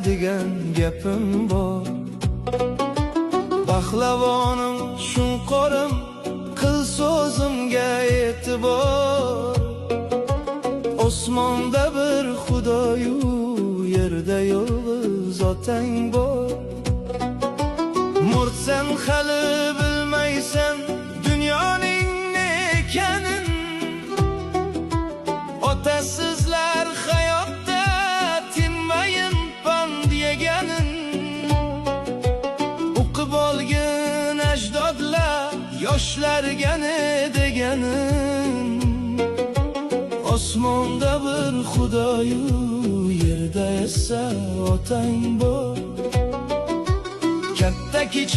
Aytadigan gapim bor. Pahlavonim, shunqorim, qil so'zimga e'tibor. Osmonda bir Xudoyu, yerda yolg'iz otang bor. Mo'rtsan hali bilmaysan dunyoning ne ekanin. Otasizlar hayotda tinmayin pand yeganin. O'qib olgin ajdodlar yoshlarga ne deganin. Osmonda bir Xudoyu, yerda esa otang bor. Katta kichik.